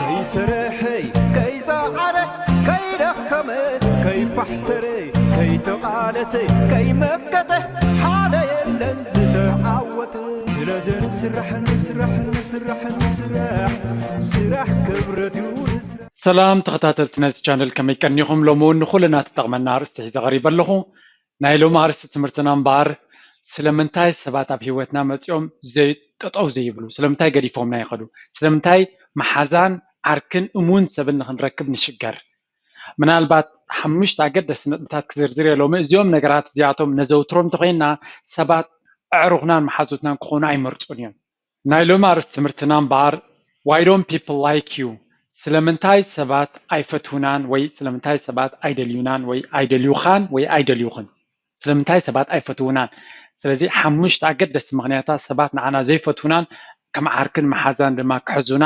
ከይሰርሐ ከይፀዓረ ከይደኸመ ከይፋሕተረ ከይተቓለሰ ከይመከተ ሓደ የለን ዝተዓወተ። ስለዚ ንስራሕ ንስራሕ ንስራሕ ንስራሕ ስራሕ ክብረት እዩ። ሰላም ተኸታተልቲ ነዚ ቻነል ከመይ ቀኒኹም? ሎሚ እውን ንኹልና ትጠቕመና ኣርእስቲ ሒዘ ቀሪበ ኣለኹ። ናይ ሎሚ ኣርእስቲ ትምህርትና እምበኣር ስለምንታይ ሰባት ኣብ ህይወትና መፂኦም ዘይጠጠው ዘይብሉ፣ ስለምንታይ ገዲፎምና ይኸዱ፣ ስለምንታይ መሓዛን ዓርክን እሙን ሰብን ንኽንረክብ ንሽገር። ምናልባት ሓሙሽተ ኣገደስቲ ነጥብታት ክዝርዝር እየ ሎሚ። እዚኦም ነገራት እዚኣቶም ነዘውትሮም እንተኾይንና ሰባት ኣዕሩኽናን መሓዙትናን ክኾኑ ኣይመርፁን እዮም። ናይ ሎሚ ኣርእስቲ ትምህርትና እምበኣር why don't people like you? ስለምንታይ ሰባት ኣይፈትውናን ወይ ስለምንታይ ሰባት ኣይደልዩናን ወይ ኣይደልዩኻን ወይ ኣይደልዩኽን? ስለምንታይ ሰባት ኣይፈትውናን? ስለዚ ሓሙሽተ ኣገደስቲ ምኽንያታት ሰባት ንዓና ዘይፈትውናን ከም ዓርክን መሓዛን ድማ ክሕዙና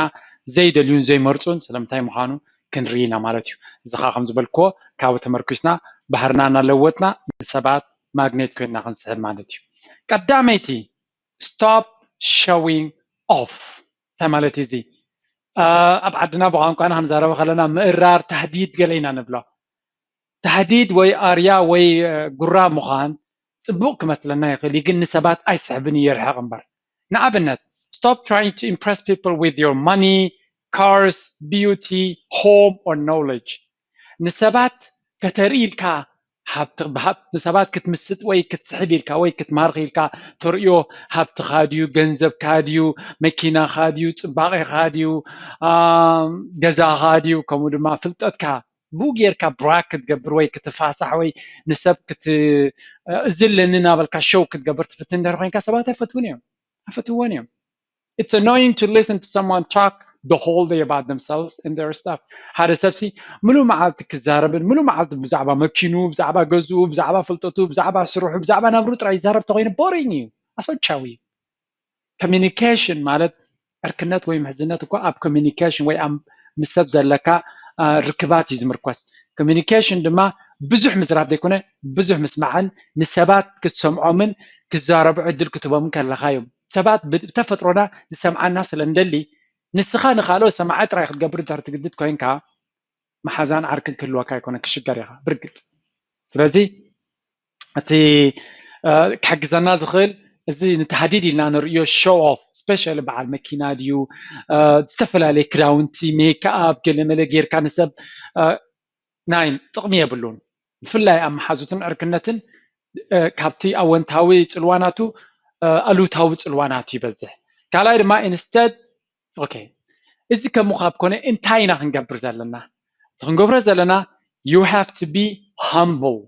ዘይደልዩን ዘይመርፁን ስለምንታይ ምዃኑ ክንርኢ ኢና ማለት እዩ። እዚ ከዓ ከም ዝበልክዎ ካብኡ ተመርኪስና ባህርና እናለወጥና ንሰባት ማግኔት ኮይንና ክንስሕብ ማለት እዩ። ቀዳመይቲ stop showing off እንታይ ማለት እዩ እዚ? ኣብ ዓድና ብቋንቋና ክንዛረበ ከለና ምእራር ታህዲድ ገለ ኢና ንብሎ። ታህዲድ ወይ ኣርያ ወይ ጉራ ምዃን ፅቡቕ ክመስለና ይኽእል እዩ፣ ግን ንሰባት ኣይስሕብን እዩ፣ የርሕቕ እምበር። ንኣብነት stop trying to impress people with your money, cars, beauty, home or knowledge። ንሰባት ከተርኢ ኢልካ ሃብቲ ንሰባት ክትምስጥ ወይ ክትስሕብ ኢልካ ወይ ክትማርኽ ኢልካ ተርእዮ ሃብትኻ ድዩ፣ ገንዘብካ ድዩ፣ መኪናኻ ድዩ፣ ፅባቐኻ ድዩ፣ ገዛኻ ድዩ፣ ከምኡ ድማ ፍልጠትካ ብኡ ጌርካ ብራክ ክትገብር ወይ ክትፋሳሕ ወይ ንሰብ ክት እዚ ኣለኒ እናበልካ ሸው ክትገብር ትፍትን እንድሕር ኮይንካ ሰባት ኣይፈትውን እዮም፣ ኣይፈትውዎን እዮም። It's annoying to listen to someone talk the whole day about themselves and their stuff። ሓደ ሰብሲ ምሉእ መዓልቲ ክዛረብን ምሉእ መዓልቲ ብዛዕባ መኪኑ፣ ብዛዕባ ገዝኡ፣ ብዛዕባ ፍልጠቱ፣ ብዛዕባ ስርሑ፣ ብዛዕባ ናብሩ ጥራይ ይዛረብ ተኮይኑ ቦሪንግ እዩ፣ ኣሰልቻዊ እዩ። ኮሚኒኬሽን ማለት ዕርክነት ወይ ምሕዝነት እኮ ኣብ ኮሚኒኬሽን ወይ ኣብ ምስ ሰብ ዘለካ ርክባት እዩ ዝምርኮስ። ኮሚኒኬሽን ድማ ብዙሕ ምዝራብ ዘይኮነ ብዙሕ ምስማዕን ንሰባት ክትሰምዖምን ክዛረቡ ዕድል ክትህቦምን ከለካ እዮም። ሰባት ብተፈጥሮና ዝሰምዓና ስለ እንደሊ ንስኻ ንካልኦት ሰማዒ ጥራይ ክትገብር እንድሕር ትግድድ ኮይንካ መሓዛን ዓርክን ክህልወካ ኣይኮነ ክሽገር ኢኻ ብርግፅ። ስለዚ እቲ ክሕግዘና ዝኽእል እዚ ንተሃዲድ ኢልና ንርእዮ ሾው ኦፍ ስፔሻሊ በዓል መኪና ድዩ ዝተፈላለየ ክዳውንቲ ሜክኣፕ ገለመለ ጌርካ ንሰብ ናይ ጥቕሚ የብሉን። ብፍላይ ኣብ መሓዙትን ዕርክነትን ካብቲ ኣወንታዊ ፅልዋናቱ ኣሉታዊ ፅልዋናቱ ይበዝሕ። ካልኣይ ድማ ኢንስተድ ኦኬ እዚ ከምኡ ካብ ኮነ እንታይ ኢና ክንገብር ዘለና? እቲ ክንገብሮ ዘለና you have to be humble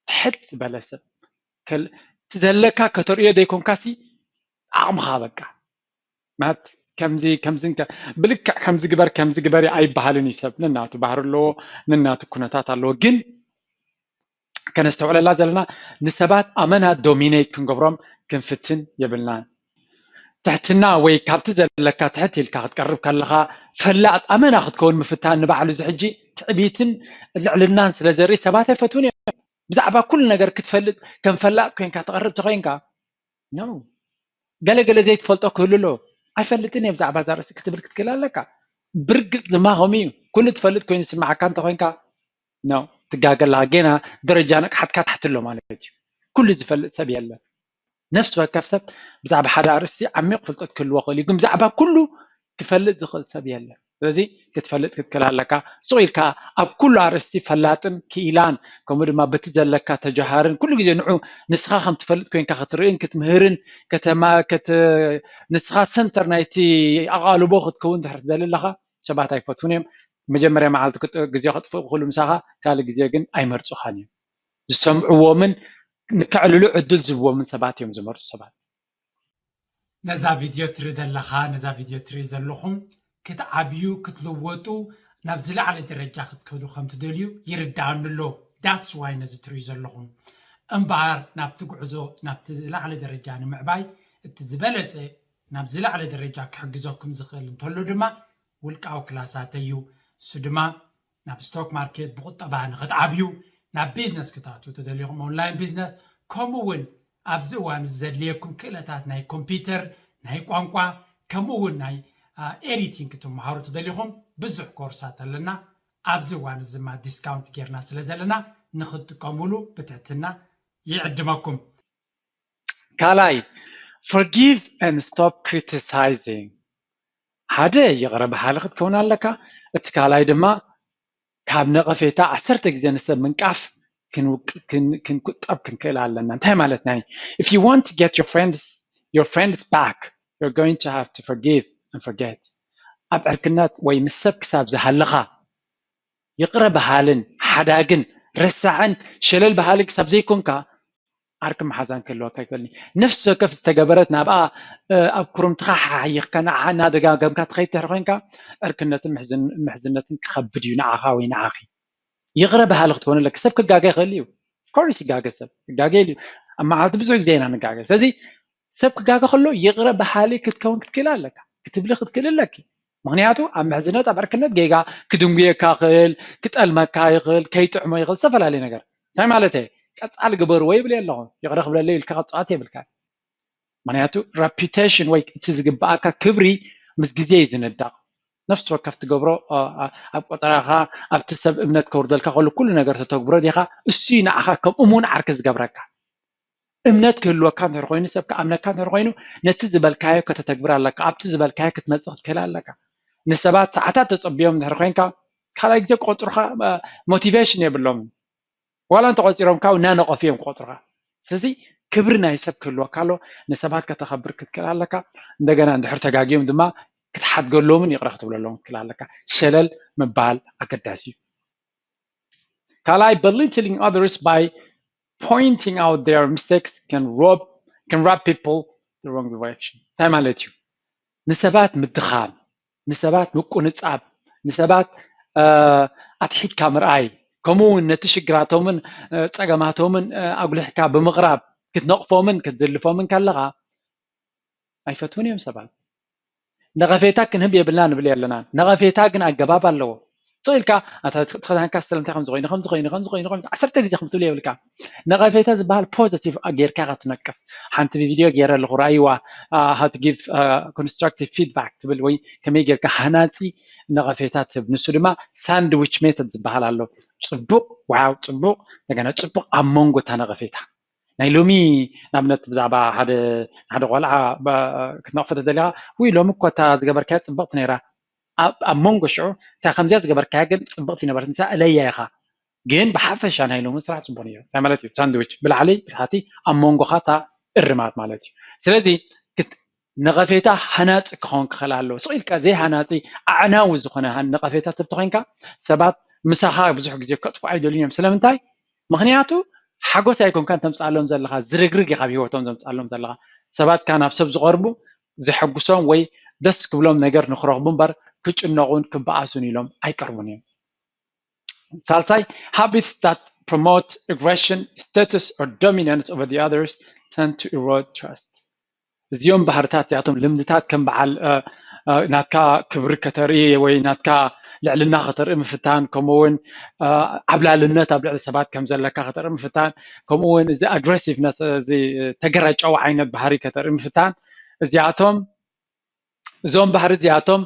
ትሕት ዝበለ ሰብ እቲ ዘለካ ከተርእዮ ዘይኮንካሲ ዓቕምኻ በቃ ማለት ከምዚ ከምዚ ብልክዕ ከምዚ ግበር ከምዚ ግበሪ ኣይበሃልን እዩ። ሰብ ነናቱ ባህሪ ኣለዎ፣ ነናቱ ኩነታት ኣለዎ። ግን ከነስተውዕለላ ዘለና ንሰባት ኣመና ዶሚኔት ክንገብሮም ክንፍትን የብልናን። ትሕትና ወይ ካብቲ ዘለካ ትሕት ኢልካ ክትቀርብ ከለኻ ፈላጥ ኣመና ክትከውን ምፍታን ንባዕሉ እዚ ሕጂ ትዕቢትን ልዕልናን ስለ ዘርኢ ሰባት ኣይፈትውን እዮም። ብዛዕባ ኩሉ ነገር ክትፈልጥ ከም ፈላጥ ኮይንካ ትቐርብ ተኮይንካ no ገለ ገለ ዘይትፈልጦ ክህሉ ኣሎ። ኣይፈልጥን እየ ብዛዕባ እዛ ርእሲ ክትብል ክትክእል ኣለካ። ብርግፅ ድማ ከምኡ እዩ። ኩሉ ትፈልጥ ኮይኑ ዝስማዓካ እንተኮይንካ no ትጋገ ኣለካ። ጌና ደረጃ ንቕሓትካ ታሕቲ ኣሎ ማለት እዩ። ኩሉ ዝፈልጥ ሰብ የለን። ነፍሲ ወከፍ ሰብ ብዛዕባ ሓደ ኣርእስቲ ዓሚቕ ፍልጠት ክህልዎ ክእል እዩ፣ ግን ብዛዕባ ኩሉ ክፈልጥ ዝኽእል ሰብ የለን። ስለዚ ክትፈልጥ ክትክእል ኣለካ። ሱቕ ኢልካ ኣብ ኩሉ ኣርእስቲ ፈላጥን ክኢላን ከምኡ ድማ በቲ ዘለካ ተጀሃርን ኩሉ ግዜ ንዑ ንስኻ ከም ትፈልጥ ኮይንካ ክትርእን ክትምህርን ከተማ ንስኻ ሰንተር ናይቲ ኣቓልቦ ክትከውን ድሕር ትደሊ ኣለኻ ሰባት ኣይፈትውን እዮም። መጀመርያ መዓልቲ ግዜ ከጥፍኡ ክኽእሉ ምሳኻ ካልእ ግዜ ግን ኣይመርፁኻን እዮም። ዝሰምዕዎምን ንከዕልሉ ዕድል ዝህብዎምን ሰባት እዮም ዝመርፁ ሰባት። ነዛ ቪድዮ ትርኢ ዘለኻ ነዛ ቪድዮ ትርኢ ዘለኹም ክትዓብዩ ክትልወጡ ናብ ዝለዓለ ደረጃ ክትከዱ ከም ትደልዩ ይርድኣኒ ኣሎ። that's why ነዚ ትርእዩ ዘለኹም እምበኣር ናብቲ ጉዕዞ ናብቲ ዝለዓለ ደረጃ ንምዕባይ እቲ ዝበለፀ ናብ ዝለዓለ ደረጃ ክሕግዘኩም ዝኽእል እንተሎ ድማ ውልቃዊ ክላሳተይ እዩ። እሱ ድማ ናብ ስቶክ ማርኬት ብቁጠባ ንክትዓብዩ ናብ ቢዝነስ ክትኣትዉ ተደሊኹም ኦንላይን ቢዝነስ ከምኡ እውን ኣብዚ እዋን እዚ ዘድልየኩም ክእለታት ናይ ኮምፒውተር ናይ ቋንቋ ከምኡ እውን ናይ ኤዲቲንግ ክትመሃሩ ትደሊኹም ብዙሕ ኮርሳት ኣለና። ኣብዚ እዋን እዚ ድማ ዲስካውንት ጌርና ስለ ዘለና ንክትጥቀሙሉ ብትሕትና ይዕድመኩም። ካልኣይ፣ forgive and stop criticizing። ሓደ፣ ይቕረ በሃሊ ክትከውን ኣለካ። እቲ ካልኣይ ድማ ካብ ነቐፌታ ዓሰርተ ግዜ ንሰብ ምንቃፍ ክንውቅ- ክን- ክንቁጠብ ክንክእል ኣለና። እንታይ ማለትና እዩ? If you want to get your friends your friends back, you're going to have to forgive and forget። ኣብ ዕርክነት ወይ ምስ ሰብ ክሳብ ዝሃለኻ ይቕረ በሃልን ሓዳግን ረሳዕን ሸለል በሃልን ክሳብ ዘይኮንካ ዓርኪ መሓዛን ክህልወካ ኣይክእልን እዩ። ነፍሲ ወከፍ ዝተገበረት ናብኣ ኣብ ኩርምትኻ ሓሓይኽካ ንዓኣ እናደጋገምካ ትኸይድ ትሕሪ ኮይንካ ዕርክነትን ምሕዝነትን ክኸብድ እዩ ንዓኻ ወይ ንዓኺ። ይቕረ በሃሊ ክትኮን ኣለካ። ሰብ ክጋገ ይኽእል እዩ። ኮርስ ይጋገ፣ ሰብ ክጋገ እዩ። ኣብ መዓልቲ ብዙሕ ግዜ ኢና ንጋገ። ስለዚ ሰብ ክጋገ ከሎ ይቕረ በሃሊ ክትከውን ክትክእል ኣለካ፣ ክትብሊ ክትክእል ኣለኪ። ምክንያቱ ኣብ ምሕዝነት ኣብ ዕርክነት ጌጋ ክድንጉየካ ይኽእል፣ ክጠልመካ ይኽእል፣ ከይጥዕሞ ይኽእል፣ ዝተፈላለየ ነገር። እንታይ ማለት እየ? ቀጻሊ ግበርዎ ይብል ኣለኹ። ይቕረ ክብለለይ ኢልካ ክትፅዋት የብልካ። ምክንያቱ ራፒቴሽን ወይ እቲ ዝግበኣካ ክብሪ ምስ ግዜ እዩ ዝንዳቕ። ነፍሲ ወከፍ ትገብሮ ኣብ ቆፀራኻ ኣብቲ ሰብ እምነት ከውርደልካ ከሉ ኩሉ ነገር ተተግብሮ ዲኻ፣ እሱ እዩ ንዓኻ ከም እሙን ዓርኪ ዝገብረካ። እምነት ክህልወካ እንተር ኮይኑ፣ ሰብ ክኣምነካ እንተር ኮይኑ፣ ነቲ ዝበልካዮ ከተተግብር ኣለካ። ኣብቲ ዝበልካዮ ክትመፅእ ክትክእል ኣለካ። ንሰባት ሰዓታት ተፀብዮም እንድሕር ኮይንካ ካልኣይ ግዜ ክቆፅሩካ ሞቲቬሽን የብሎምን። ዋላ እንተቆፂሮምካ እናነቐፉ እዮም ክቆፅሩካ። ስለዚ ክብሪ ናይ ሰብ ክህልወካ ኣሎ። ንሰባት ከተኸብር ክትክእል ኣለካ። እንደገና እንድሕር ተጋግዮም ድማ ክትሓድገሎምን ይቕረ ክትብለሎም ክትክእል ኣለካ። ሸለል ምባል ኣገዳሲ እዩ። ካልኣይ፣ belittling others by pointing out their mistakes can rob can rub people the wrong direction። እንታይ ማለት እዩ? ንሰባት ምድኻም፣ ንሰባት ምቁንጻብ፣ ንሰባት ኣትሒትካ ምርኣይ፣ ከምኡ እውን ነቲ ሽግራቶምን ፀገማቶምን ኣጉሊሕካ ብምቕራብ ክትነቕፎምን ክትዝልፎምን ከለኻ ኣይፈትውን እዮም ሰባት። ነቐፌታ ክንህብ የብልና ንብል ኣለና። ነቐፌታ ግን ኣገባብ ኣለዎ። ስቕ ኢልካ ኣታ እቲ ክዳንካ ስለምንታይ ከምዚ ኮይኑ ከምዚ ኮይኑ ከምዚ ኮይኑ ከምዚ ዓሰርተ ግዜ ከም ትብል የብልካ። ነቐፌታ ዝበሃል ፖዚቲቭ ጌርካ ኢኻ ትነቅፍ። ሓንቲ ቪድዮ ገይረ ኣለኹ፣ ረኣይዋ፣ how to give constructive feedback ትብል ወይ ከመይ ጌርካ ሃናፂ ነቐፌታ ትህብ። ንሱ ድማ ሳንድዊች ሜተድ ዝበሃል ኣሎ። ፅቡቕ ዋው ፅቡቕ፣ እንደገና ፅቡቕ ኣብ መንጎ እታ ነቐፌታ ናይ ሎሚ ንኣብነት ብዛዕባ ሓደ ሓደ ቆልዓ ክትነቕፎ ተደሊኻ፣ ውይ ሎሚ እኮ እታ ዝገበርካያ ፅብቕቲ ነይራ፣ ኣብ መንጎ ሽዑ እታ ከምዚኣ ዝገበርካያ ግን ፅብቕቲ ይነበረት ንሳ እለያ ኢኻ። ግን ብሓፈሻ ናይ ሎሚ ስራሕ ፅቡቕ ነይሩ። እንታይ ማለት እዩ? ሳንድዊች ብላዕሊ ብታሕቲ ኣብ መንጎኻ እታ እርማት ማለት እዩ። ስለዚ ነቐፌታ ሃናፂ ክኸውን ክኽእል ኣለዎ። ስቕ ኢልካ ዘይሃናፂ ኣዕናዊ ዝኾነ ነቐፌታ ትብ ተኾይንካ ሰባት ምሳኻ ብዙሕ ግዜ ከጥፉ ኣይደልዩን እዮም። ስለምንታይ? ምኽንያቱ ሓጎስ ኣይኮንካን ተምፅኣሎም ዘለኻ፣ ዝርግርግ ኢኻ ኣብ ህይወቶም ዘምፅኣሎም ዘለኻ። ሰባት ካብ ናብ ሰብ ዝቐርቡ ዘሐጉሶም ወይ ደስ ክብሎም ነገር ንክረኽቡ እምበር ክጭነቑን ክበኣሱን ኢሎም ኣይቀርቡን እዮም። ሳልሳይ፣ habits that promote aggression, status or dominance over the others tend to erode trust። እዚኦም ባህርታት እዚኣቶም ልምድታት ከም በዓል ናትካ ክብሪ ከተርኢ ወይ ናትካ ልዕልና ከተርኢ ምፍታን፣ ከምኡ እውን ዓብላልነት ኣብ ልዕሊ ሰባት ከም ዘለካ ከተርኢ ምፍታን፣ ከምኡ እውን እዚ ኣግሬሲቭነስ፣ እዚ ተገራጫዊ ዓይነት ባህሪ ከተርኢ ምፍታን፣ እዚኣቶም እዞም ባህሪ እዚኣቶም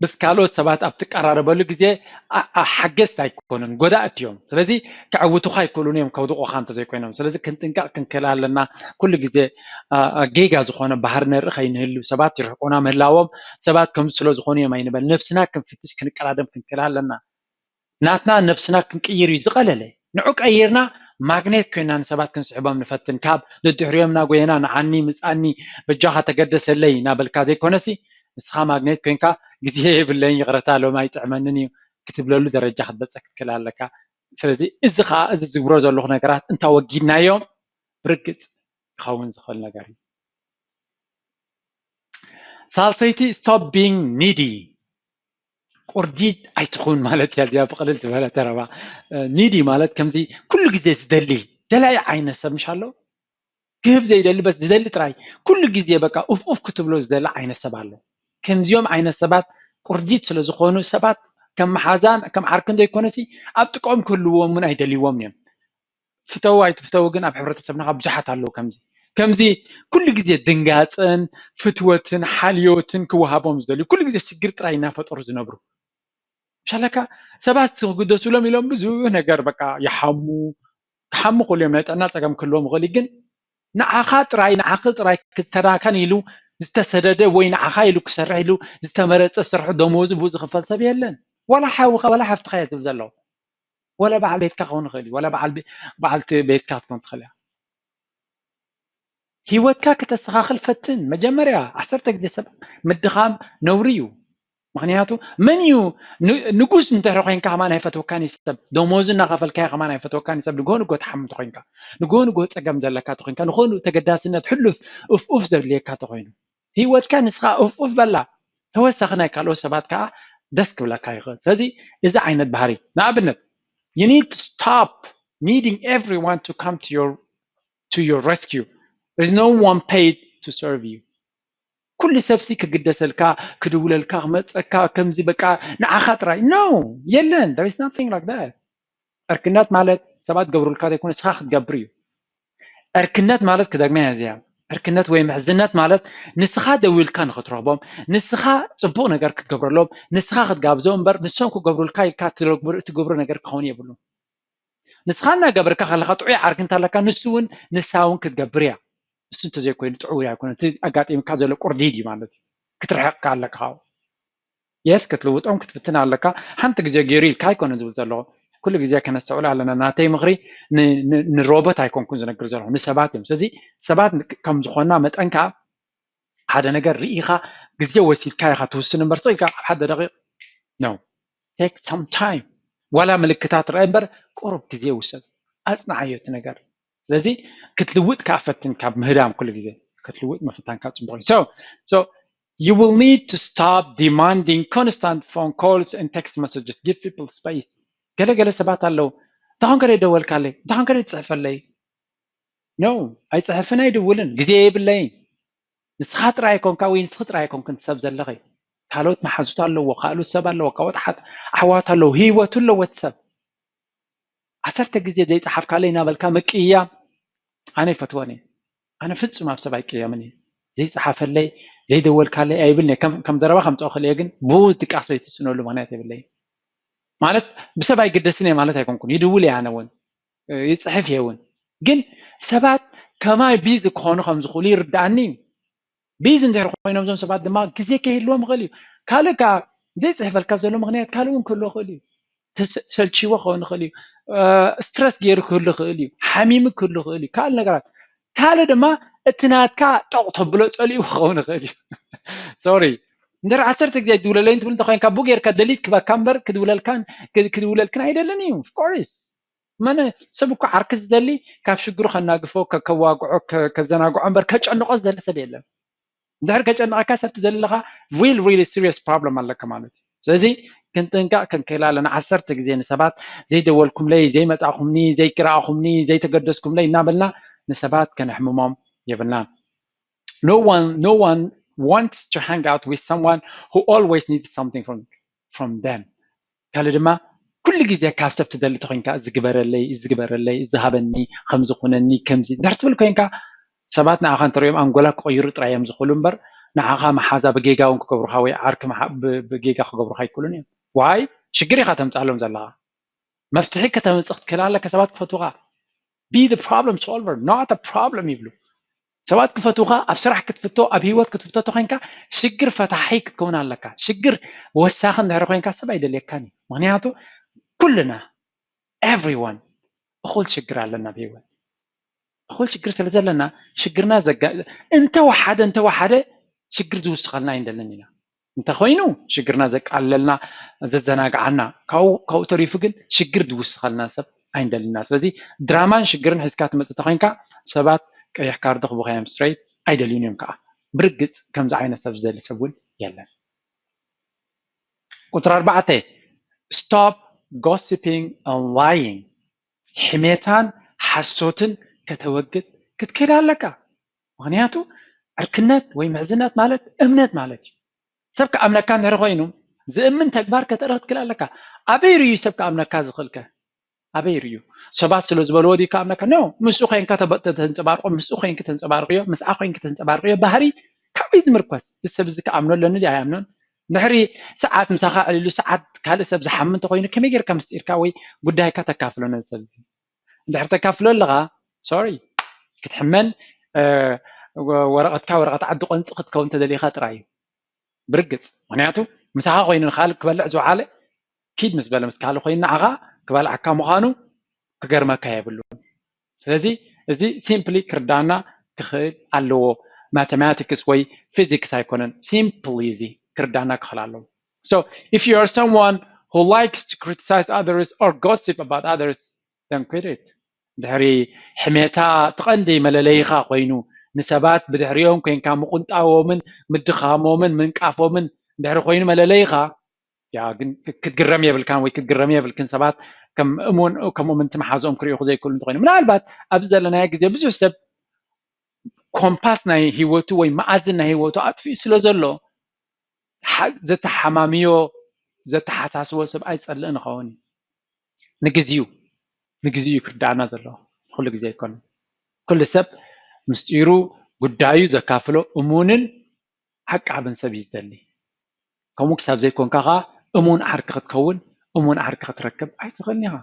ምስ ካልኦት ሰባት ኣብ ትቀራረበሉ ግዜ ሓገዝቲ ኣይኮኑን፣ ጎዳእቲ እዮም። ስለዚ ከዕውቱኻ ኣይክእሉን እዮም ከውድቑኻ እንተዘይኮይኖም። ስለዚ ክንጥንቀቕ ክንክእል ኣለና። ኩሉ ግዜ ጌጋ ዝኾነ ባህሪ ነርኢ ከይንህሉ፣ ሰባት ይርሕቁና ምህላዎም፣ ሰባት ከምዚ ስለ ዝኾኑ እዮም ኣይንበል። ነብስና ክንፍትሽ ክንቀዳደም ክንክእል ኣለና። ናትና ነብስና ክንቅይር እዩ ዝቐለለ። ንዑ ቀይርና ማግኔት ኮይና ንሰባት ክንስሕቦም ንፈትን። ካብ ደድሕሪኦም እናጎየና ንዓኒ ምጻኒ በጃኻ ተገደሰለይ እናበልካ ዘይኮነሲ ንስኻ ማግኔት ኮይንካ ግዜ የብለይን ይቕረታ ሎም ኣይጥዕመንን እዩ ክትብለሉ ደረጃ ክትበጽሕ ክትክእል ኣለካ። ስለዚ እዚ ኸዓ እዚ ዝግብሮ ዘለኹ ነገራት እንተወጊድናዮም ብርግጽ ክኸውን ዝኽእል ነገር እዩ። ሳልሰይቲ stop being needy። ቁርዲድ ኣይትኹን ማለት እያ እዚኣ ብቕልል ዝበለ ተረባ። ኒዲ ማለት ከምዚ ኩሉ ግዜ ዝደሊ ደላይ ዓይነት ሰብ ምሽ ኣሎ። ክህብ ዘይደሊ በስ ዝደሊ ጥራይ ኩሉ ግዜ በቃ ኡፍ ኡፍ ክትብሎ ዝደሊ ዓይነት ሰብ ኣሎ። ከምዚኦም ዓይነት ሰባት ቁርዲድ ስለ ዝኾኑ ሰባት ከም መሓዛን ከም ዓርክን ዘይኮነሲ ኣብ ጥቅኦም ክህልዎም እውን ኣይደልይዎም እዮም። ፍተው ኣይትፍተው ግን ኣብ ሕብረተሰብና ብዙሓት ኣለዉ ከምዚ። ከምዚ ኩሉ ግዜ ድንጋፅን ፍትወትን ሓልዮትን ክወሃቦም ዝደልዩ፣ ኩሉ ግዜ ሽግር ጥራይ እናፈጠሩ ዝነብሩ። ሻለካ ሰባት ክግደሱሎም ኢሎም ብዙ ነገር በቃ ይሓሙ። ክሓሙ ክእሉ እዮም፣ ናይ ጥዕና ፀገም ክህልዎም ይኽእል እዩ። ግን ንዓኻ ጥራይ፣ ንዓኺ ጥራይ ክተናከን ኢሉ ዝተሰደደ ወይ ንዓኻ ኢሉ ክሰርሕ ኢሉ ዝተመረፀ ስርሑ ደሞዙ ብኡ ዝኽፈል ሰብ የለን። ዋላ ሓውኻ ዋላ ሓፍትኻ እየ ዝብል ዘለኹ። ዋላ በዓል ቤትካ ክኸውን ይኽእል እዩ። ዋላ በዓል ቤ-፣ በዓልቲ ቤትካ ክትኮን ትኽእል እያ። ህይወትካ ከተስተኻኽል ፈትን። መጀመርያ ዓሰርተ ግዜ ሰብ ምድኻም ነውሪ እዩ። ምኽንያቱ መን እዩ ን-፣ ንጉስ እንተረ ኮይንካ ከማን ኣይፈትወካን እዩ ሰብ። ደሞዙ እናኸፈልካዮ ከማን ኣይፈትወካን እዩ ሰብ። ንግሆ ንግሆ ትሓም እንተኮይንካ፣ ንግሆ ንግሆ ፀገም ዘለካ ተኮይንካ፣ ንግሆ ንግሆ ተገዳስነት ሕሉፍ ኡፍ ኡፍ ዘድልየካ ተኮይኑ፣ ህይወትካ ንስኻ ኡፍ ኡፍ በላ። ተወሳኺ ናይ ካልኦት ሰባት ከዓ ደስ ክብለካ ይኽእል። ስለዚ እዚ ዓይነት ባህሪ፣ ንኣብነት፣ you need to stop needing everyone to come to your to your rescue. There's no one paid to serve you. ኩሉ ሰብሲ ክግደሰልካ፣ ክድውለልካ፣ ክመፀካ፣ ከምዚ በቃ ንዓኻ ጥራይ፣ no፣ የለን። There is nothing like that. ዕርክነት ማለት ሰባት ገብሩልካ ዘይኮነ ንስኻ ክትገብር እዩ። ዕርክነት ማለት፣ ክደግማ እያ እዚኣ፣ ዕርክነት ወይ ምሕዝነት ማለት ንስኻ ደዊልካ ንኽትረኽቦም፣ ንስኻ ፅቡቕ ነገር ክትገብረሎም፣ ንስኻ ክትጋብዞም እምበር ንሶም ክገብሩልካ ኢልካ እትገብሮ፣ እትገብሮ ነገር ክኸውን የብሉን። ንስኻ እናገበርካ ከለኻ ጥዑይ ዓርኪ እንተለካ ንሱ እውን ንሳ እውን ክትገብር እያ። እሱ እንተዘይኮይኑ ጥዑይ ኣይኮነ። እቲ ኣጋጢምካ ዘሎ ቁርዲድ እዩ ማለት እዩ። ክትርሕቕካ ኣለካ ካብኡ። የስ ክትልውጦም ክትፍትን ኣለካ። ሓንቲ ግዜ ገይሩ ኢልካ ኣይኮነ ዝብል ዘለኹ። ኩሉ ግዜ ከነስተውዕል ኣለና። ናተይ ምኽሪ ን-፣ ን-፣ ንሮቦት ኣይኮንኩን ዝነግር ዘለኹ፣ ንሰባት እዮም። ስለዚ ሰባት ከም ዝኾንና መጠን ከዓ ሓደ ነገር ርኢኻ ግዜ ወሲድካ ኢኻ ትውስን እምበር፣ ስቕ ኢልካ ኣብ ሓደ ደቂቕ፣ no, take some time። ዋላ ምልክታት ርአ እምበር ቁሩብ ግዜ ውሰድ፣ ኣጽንዓዮ እቲ ነገር። ስለዚ ክትልውጥ ከዓ ፈትን፣ ካብ ምህዳም ኩሉ ግዜ ክትልውጥ ምፍታን ካብ ጽቡቕ እዩ። So, so you will need to stop demanding constant phone calls and text messages. Give people space. ገለ ገለ ሰባት ኣለዉ፣ እንታይ ኮንከ ደይደወልካለይ? እንታይ ኮንከ ደይትጽሕፈለይ? No፣ ኣይጽሕፍን ኣይድውልን፣ ግዜ የብለይን። ንስኻ ጥራይ ኣይኮንካ ወይ ንስኺ ጥራይ ኣይኮንክን ሰብ ዘለኺ። ካልኦት መሓዙት ኣለዎ፣ ካልኦት ሰብ ኣለዎ፣ ካልኦት ኣሓት-፣ ኣሕዋት ኣለዎ፣ ህይወቱ ኣለዎ እቲ ሰብ። ዓሰርተ ግዜ ዘይጸሓፍካለይ እናበልካ ምቅያም ኣነ ይፈትወን እየ። ኣነ ፍጹም ኣብ ሰብ ኣይቅየምን እየ። ዘይጸሓፈለይ፣ ዘይደወልካለይ ኣይብልን እየ። ከም፣ ከም ዘረባ ከምጽኦ ክእል እየ፣ ግን ብኡ ድቃስ ወይ ትስእነሉ ምኽንያት የብለይን። ማለት ብሰብ ኣይግደስን እየ ማለት ኣይኮንኩን። ይድውል እየ ኣነ እውን፣ እ፣ ይጽሕፍ እየ እውን። ግን ሰባት ከማይ ቢዚ ክኾኑ ከም ዝኽእሉ ይርድኣኒ እዩ። ቢዚ እንድሕር ኮይኖም እዞም ሰባት ድማ ግዜ ከይህልዎም ይኽእል እዩ። ካልእ ከኣ ዘይጽሕፈልካ ዘሎ ምኽንያት ካልእ እውን ክህልዎ ይኽእል እዩ። ተሰ-፣ ሰልችዎ ክኸውን ይኽእል እዩ። እ፣ ስትረስ ገይሩ ክህሉ ይኽእል እዩ። ሓሚሙ ክህሉ ይኽእል እዩ። ካልእ ነገራት። ካልእ ድማ እቲ ናትካ ጠቕ ተብሎ ጸሊኡ ክኸውን ይኽእል እዩ። ሶሪ። እንድሕር ዓሰርተ ግዜ ኣይትድውለለይን ትብል እንተኾይንካ፣ ብኡ ጌርካ ደሊት ክበካ እምበር ክድውለልካን ክ-፣ ክድውለልክን ኣይደልን እዩ። Of course። መነ ሰብ እኮ ዓርኪ ዝደሊ ካብ ሽግሩ ከናግፎ፣ ከ-፣ ከዋግዖ፣ ከ-፣ ከዘናግዖ እምበር ከጨንቆ ዝደሊ ሰብ የለን። እንድሕር ከጨንቐካ ሰብ ትደሊ ኣለኻ፣ real, really serious problem ኣለካ ማለት እዩ። ስለዚ ክንጥንቀቕ ክንክእል ኣለና። ዓሰርተ ግዜ ንሰባት ዘይደወልኩምለይ፣ ዘይመጻእኹምኒ፣ ዘይረኣኹምኒ፣ ዘይተገደስኩምለይ እናበልና ንሰባት ከነሕምሞም የብልናን። No one, no one wants to hang out with someone who always needs something from, from them. ካልእ ድማ ኩሉ ግዜ ካብ ሰብ ትደሊ ተኮይንካ፣ እዚ ግበረለይ፣ እዚ ግበረለይ፣ እዚ ሃበኒ፣ ከምዚ ኩነኒ፣ ከምዚ እንድሕር ትብል ኮይንካ፣ ሰባት ንዓኻ እንተሪኦም ኣንጎላ ክቕይሩ ጥራይ እዮም ዝኽእሉ እምበር፣ ንዓኻ መሓዛ ብጌጋ እውን ክገብሩኻ ወይ ዓርኪ መሓ-፣ ብ-፣ ብጌጋ ክገብሩኻ ኣይክእሉን እዮም። ዋይ? ሽግር ኢኻ ተምጽኣሎም ዘለኻ። መፍትሒ ከተምጽእ ክትክእል ኣለካ፣ ሰባት ክፈትዉኻ። Be the problem solver, not a problem ይብሉ። ሰባት ክፈትዉኻ፣ ኣብ ስራሕ ክትፍቶ፣ ኣብ ህይወት ክትፍቶ ተኾይንካ፣ ሽግር ፈታሒ ክትከውን ኣለካ። ሽግር ወሳኺ እንድሕር ኮይንካ ሰብ ኣይደልየካን እዩ። ምኽንያቱ ኩልና፣ everyone፣ እኹል ሽግር ኣለና ኣብ ህይወት። እኹል ሽግር ስለ ዘለና፣ ሽግርና ዘጋ-፣ እንተወሓደ፣ እንተወሓደ ሽግር ዝውስኸልና ኣይንደልን ኢና። እንተኾይኑ ሽግርና ዘቃልለልና፣ ዘዘናግዓና፣ ካብኡ፣ ካብኡ ተሪፉ ግን ሽግር ዝውስኸልና ሰብ ኣይንደልና። ስለዚ ድራማን ሽግርን ሒዝካ ትመጽእ ተኾይንካ ሰባት ቀይሕ ካርድ ክህቡኻ እዮም፣ ስትሬት ኣይደልዩን እዮም ከዓ። ብርግጽ ከምዚ ዓይነት ሰብ ዝደሊ ሰብ እውን የለን። ቁጽሪ ኣርባዕተ፣ stop gossiping and lying። ሕሜታን ሓሶትን ከተወግድ ክትክእል ኣለካ። ምኽንያቱ ዕርክነት ወይ ምሕዝነት ማለት እምነት ማለት እዩ። ሰብ ክኣምነካ እንድሕር ኮይኑ ዝእምን ተግባር ከተርኢ ክትክእል ኣለካ። ኣበይ ርእዩ ሰብ ክኣምነካ ዝኽእልከ? ኣበይ ርዩ? ሰባት ስለ ዝበልዎ ድዩ ከኣምነካ? ኖ፣ ምስኡ ኮይንካ ተንፀባርቆ፣ ምስኡ ኮይንክ ተንፀባርቅዮ፣ ምስኣ ኮይንክ ተንፀባርቅዮ ባህሪ ካበይ ዝምርኮስ? እዚ ሰብ እዚ ከኣምኖ ኣለኒ ድዩ ኣይኣምኖን? ድሕሪ ሰዓት ምሳኻ ዕሊሉ ሰዓት ካልእ ሰብ ዝሓሚ እንተኮይኑ ከመይ ጌርካ ምስጢርካ ወይ ጉዳይካ ተካፍሎ ነዚ ሰብ እዚ? እንድሕር ተካፍሎ ኣለኻ፣ ሶሪ፣ ክትሕመን ወረቐትካ ወረቐት ዓዲ ቆንፂ ክትከውን ተደሊኻ ጥራይ እዩ። ብርግፅ ምክንያቱ ምሳኻ ኮይኑ ንካልእ ክበልዕ ዝወዓለ ኪድ ምስ በለ ምስ ካልእ ኮይኑ ንዓኻ ክበልዓካ ምዃኑ ክገርመካ የብሉን። ስለዚ እዚ ሲምፕሊ ክርዳና ክኽእል ኣለዎ። ማተማቲክስ ወይ ፊዚክስ ኣይኮነን። ሲምፕሊ እዚ ክርዳና ክኽእል ኣለዎ። So if you are someone who likes to criticize others or gossip about others, then quit it። ድሕሪ ሕሜታ እቲ ቀንዲ መለለይኻ ኮይኑ ንሰባት ብድሕሪኦም ኮይንካ ምቁንጣዎምን ምድኻሞምን ምንቃፎምን ድሕሪ ኮይኑ መለለይኻ ያ ግን ክትግረም የብልካን ወይ ክትግረም የብልክን። ሰባት ከም እሙን ከም እሙን ትመሓዝኦም ክሪእኹ ዘይክእሉ እንተኮይኑ ምናልባት ኣብዚ ዘለናዮ ግዜ ብዙሕ ሰብ ኮምፓስ ናይ ህይወቱ ወይ መኣዝን ናይ ህይወቱ ኣጥፊኡ ስለ ዘሎ ዘተሓማምዮ ዘተሓሳስቦ ሰብ ኣይፀልእን ይኸውን እዩ። ንግዚኡ ንግዚኡ ክርዳእና ዘለዎ ኩሉ ግዜ ኣይኮነን። ኩሉ ሰብ ምስጢሩ ጉዳዩ ዘካፍሎ እሙንን ዓቃብን ሰብ እዩ ዝደሊ። ከምኡ ክሳብ ዘይኮንካ ከዓ እሙን ዓርኪ ክትከውን እሙን ዓርኪ ክትረክብ ኣይትኽእልን ኢኻ።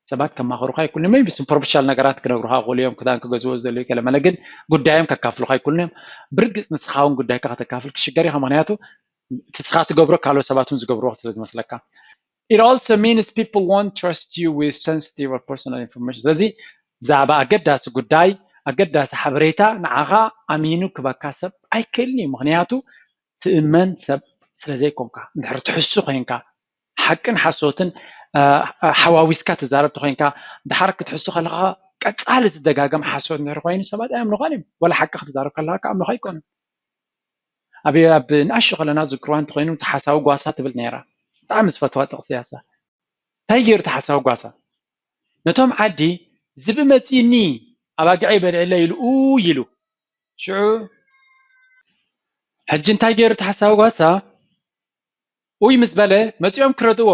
ሰባት ከማኽሩካ ይክእሉ እዮም። ቢ ሱፐርፊሻል ነገራት ክነግሩካ ይክእሉ እዮም። ክዳን ክገዝዎ ዝደልዩ ገለ መለ ግን ጉዳዮም ከካፍሉካ ይክእሉ እዮም። ብርግፅ ንስኻ እውን ጉዳይካ ከተካፍል ክሽገር ኢኻ። ምክንያቱ እቲ ንስኻ ትገብሮ ካልኦት ሰባት እውን ዝገብርዎ ስለ ዝመስለካ። It also means people won't trust you with sensitive or personal information። ስለዚ ብዛዕባ ኣገዳሲ ጉዳይ ኣገዳሲ ሓበሬታ ንዓኻ ኣሚኑ ክበካ ሰብ ኣይክእልን እዩ። ምክንያቱ ትእመን ሰብ ስለ ዘይኮንካ እንድሕር ትሕሱ ኮይንካ ሓቅን ሓሶትን ሓዋዊስካ ትዛረብ ተኮይንካ ድሓር ክትሕሱ ከለካ ቀፃሊ ዝደጋገም ሓሶት እንድሕር ኮይኑ ሰባት ኣይኣምኑካን እዮም። ወላ ሓቂ ክትዛረብ ከለካ ከኣምኑካ ኣይኮኑን። ኣብ ኣብ ንኣሽቱ ከለና ዝክርዋ እንተኮይኑ እቲ ሓሳዊ ጓሳ ትብል ነይራ። ብጣዕሚ ዝፈትዋ ጥቕሲ እያ እሳ። እንታይ ገይሩ እቲ ሓሳዊ ጓሳ? ነቶም ዓዲ ዝብኢ መፂእኒ ኣባጊዐይ በሊዕለ ኢሉ ኡይ ኢሉ። ሽዑ ሕጂ እንታይ ገይሩ እቲ ሓሳዊ ጓሳ? ኡይ ምስ በለ መፂኦም ክረድእዎ።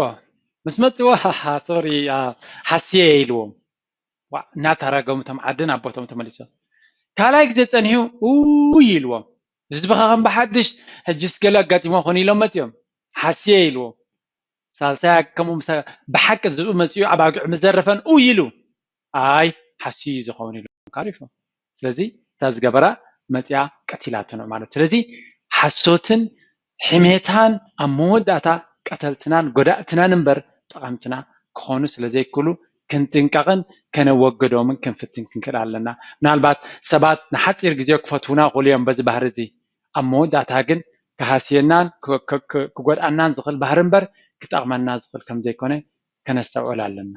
ምስ መፅዎ ሃሃ ሶሪ ሓስየ ኢልዎም። ዋእ እናተረገሙ እቶም ዓድን ኣቦቶም ተመሊሶም። ካልኣይ ግዜ ፀኒሑ ኡይ ኢልዎም። ህዝቢ ከ ከም ብሓድሽ ሕጅስ ገለ ኣጋጢሞ ኾን ኢሎም መፂኦም። ሓስየ ኢልዎም። ሳልሳይ ከምኡ ምስ ብሓቂ ዝብኢ መፂኡ ኣባጊዑ ምስ ዘረፈን ኡይ ኢሉ ኣይ ሓስዩ እዩ ዝኸውን ኢሎም ካሪፎም። ስለዚ እታ ዝገበራ መፂኣ ቀቲላትኖ ማለት። ስለዚ ሓሶትን ሕሜታን ኣብ መወዳእታ ቀተልትናን ጎዳእትናን እምበር ጠቐምትና ክኾኑ ስለ ዘይክእሉ ክንጥንቀቕን ከነወግዶምን ክንፍትን ክንክእል ኣለና። ምናልባት ሰባት ንሓፂር ግዜ ክፈትዉና ይኽእሉ እዮም በዚ ባህሪ እዚ፣ ኣብ መወዳእታ ግን ክሃስየናን ክጎድኣናን ዝኽእል ባህሪ እምበር ክጠቕመና ዝኽእል ከም ዘይኮነ ከነስተውዕል ኣለና።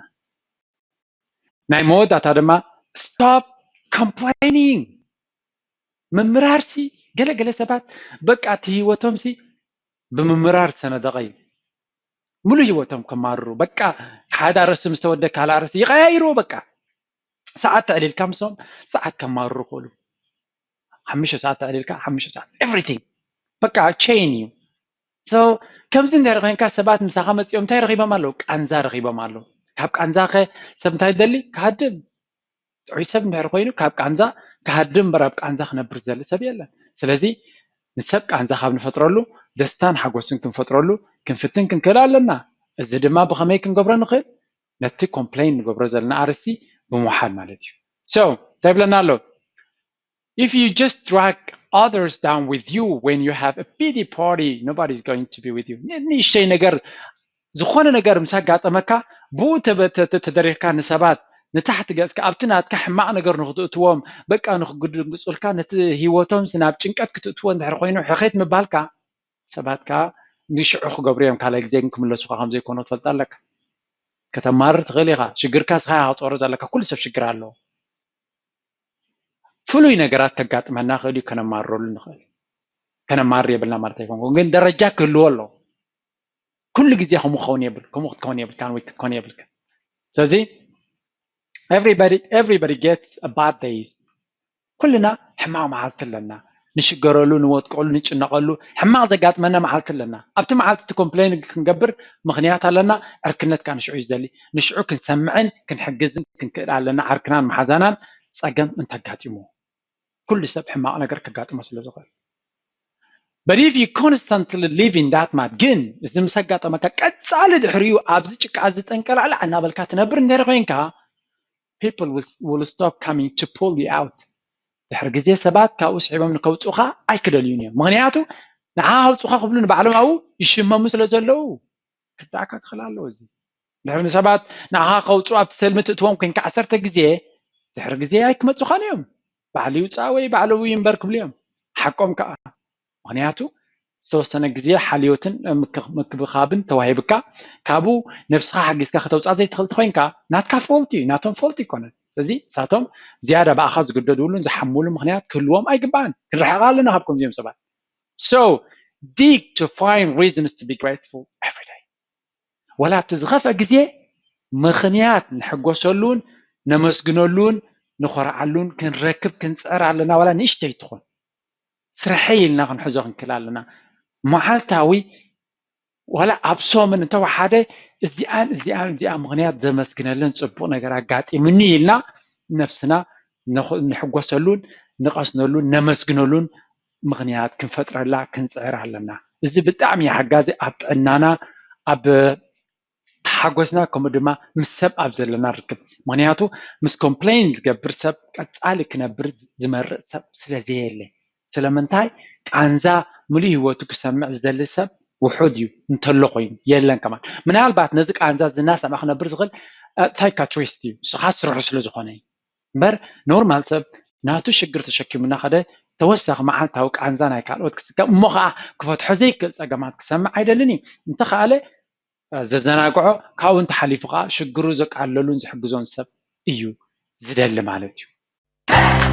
ናይ መወዳእታ ድማ stop complaining። ምምራርሲ ገለ ገለ ሰባት በቃ እቲ ህይወቶምሲ ብምምራር ሰነደቐ እዩ። ሙሉእ ህይወቶም ከማርሩ በቃ ሓደ ኣርእስቲ ምስ ተወደ ካልእ ኣርእስቲ ይቐያይርዎ በቃ ሰዓት ተዕሊልካ ምስኦም ሰዓት ከማርሩ ይኽእሉ። ሓሙሽተ ሰዓት ተዕሊልካ ሓሙሽተ ሰዓት everything በቃ ቼን እዩ። So ከምዚ እንድሕር ኮይንካ ሰባት ምሳኻ መፂኦም እንታይ ረኺቦም ኣለዉ? ቃንዛ ረኺቦም ኣለዉ። ካብ ቃንዛ ከ ሰብ እንታይ ደሊ? ክሃድም። ጥዑይ ሰብ እንድሕር ኮይኑ ካብ ቃንዛ ክሃድም እምበር ኣብ ቃንዛ ክነብር ዝደሊ ሰብ የለን። ስለዚ ንሰብ ቃንዛ ካብ ንፈጥረሉ ደስታን ሓጎስን ክንፈጥረሉ ክንፍትን ክንክእል ኣለና። እዚ ድማ ብኸመይ ክንገብሮ ንኽእል? ነቲ ኮምፕሌን ንገብሮ ዘለና ኣርእስቲ ብምውሓድ ማለት እዩ። So እንታይ ይብለና ኣሎ? If you just drag others down with you when you have a pity party, nobody is going to be with you. ንእሽተይ ነገር ዝኾነ ነገር ምስ ኣጋጠመካ ብኡ ተደሪኽካ ንሰባት ንታሕቲ ገፅካ ኣብቲ ናትካ ሕማቕ ነገር ንክትእትዎም በቃ ንክግድንግፁልካ ነቲ ህይወቶም ናብ ጭንቀት ክትእትዎ እንድሕር ኮይኑ ሕኼት ምባልካ ሰባት ከዓ ንሽዑ ክገብሩ እዮም። ካልኣይ ግዜ ግን ክምለሱካ ከም ዘይኮኑ ክትፈልጥ ኣለካ። ከተማርር ትኽእል ኢኻ። ሽግርካ ስኻ ኢኻ ክትፀሮ ዘለካ። ኩሉ ሰብ ሽግር ኣለዎ። ፍሉይ ነገራት ከጋጥመና ክእል እዩ ከነማርረሉ ንኽእል። ከነማርር የብልና ማለት ኣይኮንኩን ግን ደረጃ ክህልዎ ኣለዎ። ኩሉ ግዜ ከምኡ ክኸውን የብል ከምኡ ክትከውን የብልካን ወይ ክትኮን የብልካ። ስለዚ everybody everybody gets a bad days። ኩልና ሕማቕ መዓልቲ ኣለና። ንሽገረሉ፣ ንወጥቀሉ፣ ንጭነቐሉ። ሕማቕ ዘጋጥመና መዓልቲ ኣለና። ኣብቲ መዓልቲ እቲ ኮምፕሌን ክንገብር ምኽንያት ኣለና። ዕርክነትካ ንሽዑ እዩ ዝደሊ። ንሽዑ ክንሰምዕን ክንሕግዝን ክንክእል ኣለና። ዓርክናን መሓዛናን ጸገም እንተጋጢሙ፣ ኩሉ ሰብ ሕማቕ ነገር ከጋጥሞ ስለ ዝኽእል። But if you constantly live in that mud፣ ግን እዚ ምስ ኣጋጠመካ ቀጻሊ ድሕሪኡ ኣብዚ ጭቃ እዚ ጠንቀላዕላዕ እናበልካ ትነብር እንድሕር ኮይንካ፣ people will, will stop coming to pull you out። ድሕሪ ግዜ ሰባት ካብኡ ስሒቦም ንከውፅኡኻ ኣይክደልዩን እዮም። ምኽንያቱ ንዓ ከውፅኡኻ ክብሉ ንባዕሎም ኣብኡ ይሽመሙ ስለ ዘለዉ ክርዳእካ ክኽእል ኣለዎ። እዚ ድሕሪ ንሰባት ንዓኻ ከውፅኡ ኣብቲ ሰልሚ ትእትዎም ኮይንካ ዓሰርተ ግዜ፣ ድሕሪ ግዜ ኣይክመፁኻን እዮም። ባዕሉ ይውፃእ ወይ ባዕሉ ይንበር ክብሉ እዮም። ሓቆም ከዓ። ምኽንያቱ ዝተወሰነ ግዜ ሓልዮትን ምክ- ምክብኻብን ተዋሂብካ ካብኡ ነብስኻ ሓጊዝካ ከተውፅኣ ዘይትኽእል ተኮይንካ ናትካ ፎልት እዩ፣ ናቶም ፎልት ይኮነን። ስለዚ ንሳቶም ዝያዳ ብኣኻ ዝግደድሉን ዝሓምሉ ምኽንያት ክህልዎም ኣይግባእን። ክንርሕቕ ኣለና ካብ ከምዚኦም ሰባት። So dig to find reasons to be grateful every day። ወላ ኣብቲ ዝኸፍአ ግዜ ምኽንያት ንሕጎሰሉን ነመስግነሉን ንኾርዓሉን ክንረክብ ክንፅዕር ኣለና። ዋላ ንእሽተይ ትኹን ስርሐይ ኢልና ክንሕዞ ክንክእል ኣለና። መዓልታዊ ዋላ ኣብ ሰሙን እንተወሓደ እዚኣን እዚኣን እዚኣ ምኽንያት ዘመስግነለን ፅቡቕ ነገር ኣጋጢሙኒ ኢልና ነብስና ንኽ- ንሕጎሰሉን ንቐስነሉን ነመስግነሉን ምኽንያት ክንፈጥረላ ክንፅዕር ኣለና። እዚ ብጣዕሚ ሓጋዚ ኣብ ጥዕናና፣ ኣብ ሓጎስና፣ ከምኡ ድማ ምስ ሰብ ኣብ ዘለና ርክብ። ምኽንያቱ ምስ ኮምፕሌን ዝገብር ሰብ ቀፃሊ ክነብር ዝመርፅ ሰብ ስለ ዘየለ። ስለምንታይ? ቃንዛ ምሉእ ህይወቱ ክሰምዕ ዝደሊ ሰብ ውሑድ እዩ፣ እንተሎ ኮይኑ የለን ከማን። ምናልባት ነዚ ቃንዛ እዚ እናሰምዐ ክነብር ዝኽእል ሳይካትሪስት እዩ፣ ንሱ ከዓ ስርሑ ስለ ዝኾነ እዩ። እምበር ኖርማል ሰብ ናቱ ሽግር ተሸኪሙ እናኸደ ተወሳኺ መዓልታዊ ቃንዛ ናይ ካልኦት ክስከም እሞ ከዓ ክፈትሖ ዘይክእል ፀገማት ክሰምዕ ኣይደልን እዩ። እንተኸኣለ ዘዘናግዖ፣ ካብኡ እንተሓሊፉ ከዓ ሽግሩ ዘቃለሉን ዝሕግዞን ሰብ እዩ ዝደሊ ማለት እዩ።